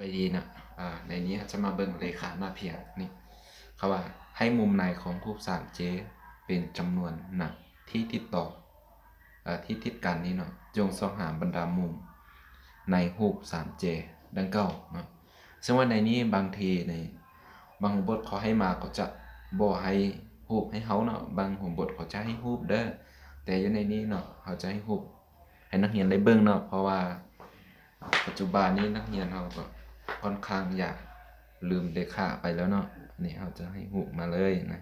ໄປດີນະ ອາ ໃນນີ້ເຮົາຈະມາເບິ່ງເລຂາໜ້າພຽງນີ້ ເຂົາວ່າໃຫ້ມຸມໃນຂອງຮູບສາມເຈເປັນຈຳນວນນັບທີ່ຕິດຕໍ່ ເອີ່ ທີ່ຕິດກັນນີ້ເນາະ ຈົ່ງຊອກຫາບັນດາມຸມໃນຮູບສາມເຈດັ່ງກ່າວເນາະ. ເຊິ່ງວ່າໃນນີ້ບາງທີໃນບາງບົດເຂົາໃຫ້ມາ ເຂົາຈະບໍ່ໃຫ້ຮູບໃຫ້ເຮົາເນາະ, ບາງບົດເຂົາຈະໃຫ້ຮູບເດີ ແຕ່ຢູ່ໃນນີ້ເນາະ ເຮົາຈະໃຫ້ຮູບ ໃຫ້ນັກຮຽນໄດ້ເບິ່ງເນາະ ເພາະວ່າປັດຈຸບັນນີ້ນັກຮຽນເຮົາກໍຂ້ອນຂ້າງຢາກລືມເລຂາໄປແລ້ວເນາະ. ອັນນີ້ເຮົາຈະໃຫ້ຮູບມາເລີຍນະ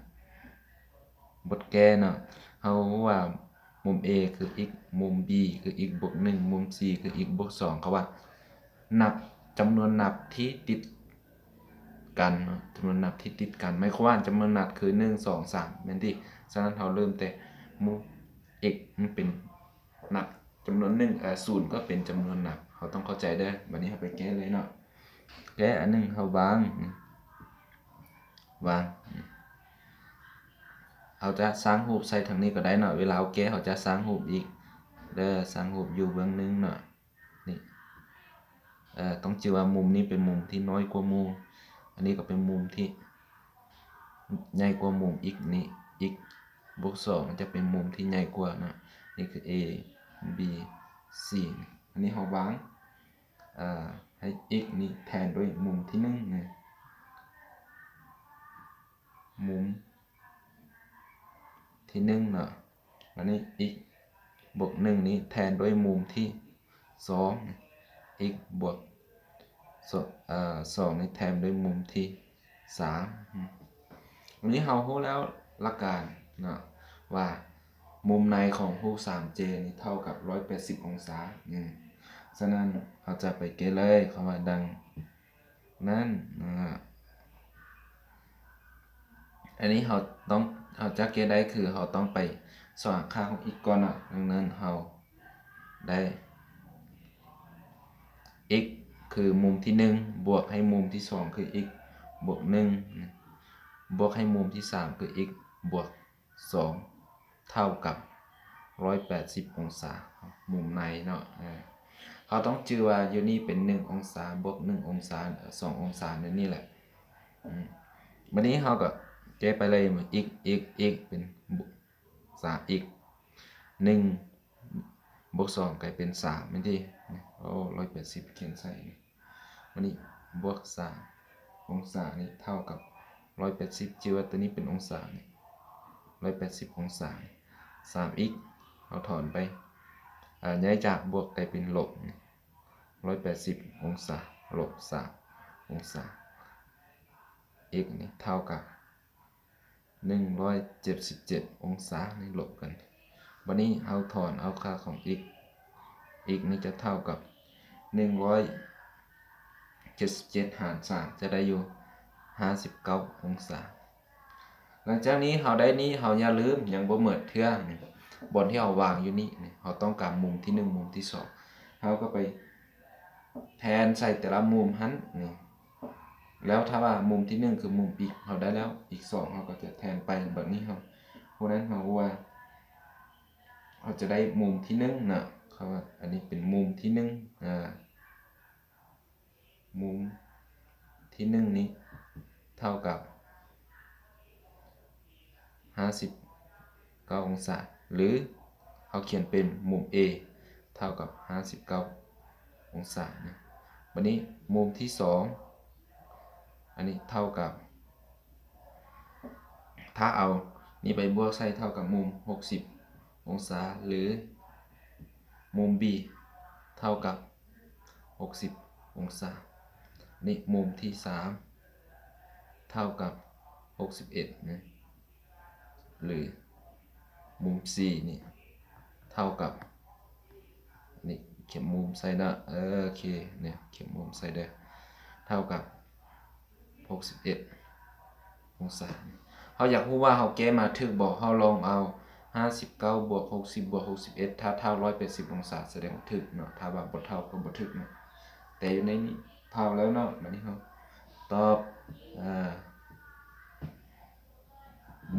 ບົດແກ້ເນາະ ເຮົາຮູ້ວ່າມຸມເອຄືອິກ ມຸມບີຄືອິກບວກໜຶ່ງ ມຸມຊີຄືອິກບວກສອງ ເຂົາວ່ານັບ ຈຳນວນນັບທີ່ຕິດກັນເນາະ ຈຳນວນນັບທີ່ຕິດກັນ ໝາຍຄວາມວ່າຈຳນວນນັບຄືໜຶ່ງ ສອງ ສາມ ແມ່ນຕິ? ສະນັ້ນເຮົາເລີ່ມແຕ່ມຸມ x ມັນເປັນນັບຈຳນວນໜຶ່ງ ເອີ ສູນກໍເປັນຈຳນວນນັບ ເຮົາຕ້ອງເຂົ້າໃຈເດີ. ບັດນີ້ເຮົາໄປແກ້ເລີຍເນາະ ແກ້ອັນໜຶ່ງ ເຮົາວາງ ວາງ ເຮົາຈະສ້າງຮູບໃສ່ທາງນີ້ກໍໄດ້ເນາະ ເວລາເຮົາແກ້ເຮົາຈະສ້າງຮູບອີກເດີ ສ້າງຮູບຢູ່ເບື້ອງໜຶ່ງເນາະ. ນີ້ ເອີ ຕ້ອງຈື່ວ່າມຸມນີ້ເປັນມຸມທີ່ນ້ອຍກວ່າໝູ່ ອັນນີ້ກໍເປັນມຸມທີ່ໃຫຍ່ກວ່າມຸມ x ນີ້ x ບວກສອງ ມັນຈະເປັນມຸມທີ່ໃຫຍ່ກວ່ານະ ນີ້ຄື a b c ອັນນີ້ເຮົາວາງ ເອີ ໃຫ້ x ນີ້ແທນດ້ວຍມຸມທີໜຶ່ງນະ ມຸມທີໜຶ່ງເນາະ ອັນນີ້ x ບວກໜຶ່ງນີ້ແທນດ້ວຍມຸມທີສອງ x ບວກສອງ ເອີ ສອງນີ້ແທນດ້ວຍມຸມທີສາມ. ອືມ ວັນນີ້ເຮົາຮູ້ແລ້ວຫຼັກການເນາະ ວ່າມຸມໃນຂອງຮູບສາມເຈນີ້ເທົ່າກັບຮ້ອຍແປດສິບອົງສາ. ອືມ ສະນັ້ນເຮົາຈະໄປແກ້ເລີຍ ເຂົາວ່າດັ່ງ ນັ້ນນະ ອັນນີ້ເຮົາຕ້ອງ ເຮົາຈະແກ້ໄດ້ຄືເຮົາຕ້ອງໄປຊອກຫາຄ່າຂອງ x ກ່ອນເນາະ. ດັ່ງນັ້ນເຮົາໄດ້ x ຄືມຸມທີໜຶ່ງ ບວກໃຫ້ມຸມທີສອງຄື x ບວກໜຶ່ງ ບວກໃຫ້ມຸມທີສາມຄື x ບວກ ສອງ ເທົ່າກັບຮ້ອຍແປດສິບອົງສາ ມຸມໃນເນາະ. ເອີ ເຮົາຕ້ອງຈື່ວ່າຢູ່ນີ້ເປັນໜຶ່ງອົງສາ ບວກໜຶ່ງອົງສາ ສອງອົງສາ ແນວນີ້ແຫຼະ. ອືມ ບັດນີ້ເຮົາກໍແກ້ໄປເລີຍ x x x ເປັນສາມ x ໜຶ່ງບວກສອງກາຍເປັນສາມ ແມ່ນຕິ? ໂອ້ ຮ້ອຍແປດສິບ ຂຽນໃສ່ ບັດນີ້ບວກສາມອົງສານີ້ເທົ່າກັບຮ້ອຍແປດສິບ ຈື່ວ່າຕົວນີ້ເປັນອົງສານີ້ ຮ້ອຍແປດສິບອົງສາ ສາມ x ເຮົາຖອນໄປ ອາ ຍ້າຍຈາກບວກກາຍເປັນລົບນີ້ ຮ້ອຍແປດສິບອົງສາ ລົບສາມອົງສາ x ນີ້ເທົ່າກັບ ໜຶ່ງຮ້ອຍເຈັດສິບເຈັດອົງສານີ້ລົບກັນ. ບັດນີ້ເຮົາຖອນເອົາຄ່າຂອງ x x ນີ້ຈະເທົ່າກັບໜຶ່ງຮ້ອຍເຈັດສິບເຈັດຫານສາມ ຈະໄດ້ຢູ່ຫ້າສິບເກົ້າອົງສາ. ຫຼັງຈາກນີ້ເຮົາໄດ້ນີ້ ເຮົາຢ່າລືມ ຍັງບໍ່ໝົດເທື່ອ ບ່ອນທີ່ເຮົາວາງຢູ່ນີ້ ເຮົາຕ້ອງການມຸມທີໜຶ່ງ ມຸມທີສອງ ເຮົາກໍໄປ ແທນໃສ່ແຕ່ລະມຸມຫັ້ນນີ້ ແລ້ວຖ້າວ່າມຸມທີໜຶ່ງຄືມຸມ x ເຮົາໄດ້ແລ້ວ x ສອງ ເຮົາກໍຈະແທນໄປ ບັດນີ້ເຮົາ ຜູ້ນັ້ນເຮົາຮູ້ວ່າ ເຮົາຈະໄດ້ມຸມທີໜຶ່ງເນາະ ເຂົາວ່າອັນນີ້ເປັນມຸມທີໜຶ່ງ ອາ ມຸມທີໜຶ່ງນີ້ເທົ່າກັບ ຫ້າສິບເກົ້າອົງສາ ຫຼືເຮົາຂຽນເປັນມຸມ A ເທົ່າກັບຫ້າສິບເກົ້າອົງສານະ. ບັດນີ້ມຸມທີສອງ ອັນນີ້ເທົ່າກັບ ຖ້າເອົານີ້ໄປບວກໃສ່ເທົ່າກັບມຸມຫົກສິບອົງສາ ຫຼືມຸມ B ເທົ່າກັບຫົກສິບອົງສາ. ນີ້ມຸມທີສາມ ເທົ່າກັບຫົກສິບເອັດນະ ຫຼືມຸມ C ນີ້ເທົ່າກັບ ນີ້ຂຽນມຸມໃສ່ເນາະ ເອີ ໂອເຄ ນີ້ຂຽນມຸມໃສ່ເດີ ເທົ່າກັບຫົກສິບເອັດອົງສາ. ເຮົາຢາກຮູ້ວ່າເຮົາແກ້ມາຖືກບໍ່ ເຮົາລອງເອົາຫ້າສິບເກົ້າບວກຫົກສິບບວກຫົກສິບເອັດ ຖ້າເທົ່າຮ້ອຍແປດສິບອົງສາ ສະແດງວ່າຖືກເນາະ ຖ້າວ່າບໍ່ເທົ່າກໍບໍ່ຖືກເນາະ ແຕ່ຢູ່ໃນນີ້ເທົ່າແລ້ວເນາະ. ບັດນີ້ເຮົາຕອບ ອາ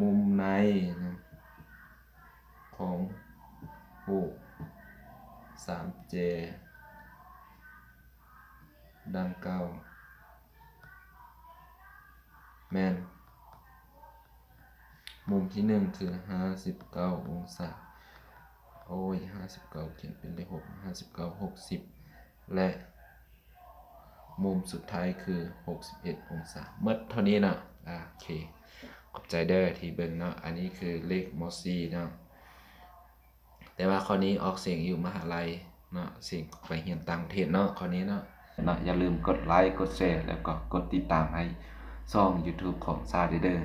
ມຸມໃນຂອງຮູບສາມແຈດັ່ງກ່າວ ແມ່ນ ມຸມທີໜຶ່ງຄືຫ້າສິບເກົ້າອົງສາ. ໂອ້ຍ ຫ້າສິບເກົ້າ ຂຽນເປັນເລກຫົກ ຫ້າສິບເກົ້າ ຫົກສິບ ແລະ ມຸມສຸດທ້າຍຄືຫົກສິບເອັດອົງສາ. ໝົດເທົ່ານີ້ເນາະ. ອາ ໂອເຄ ຂອບໃຈເດີທີ່ເບິ່ງເນາະ. ອັນນີ້ຄືເລກ ມໍສີ່ ເນາະ. ແຕ່ວ່າຂໍ້ນີ້ອອກສຽງຢູ່ມະຫາໄລເນາະ, ສຽງໄປຮຽນຕ່າງປະເທດເນາະ ຂໍ້ນີ້ເນາະ. ເນາະ ຢ່າລືມກົດໄລ ກົດແຊ ແລ້ວກໍກົດຕິດຕາມໃຫ້ຊ່ອງ YouTube ຂອງຊາໄດ້ເດີ.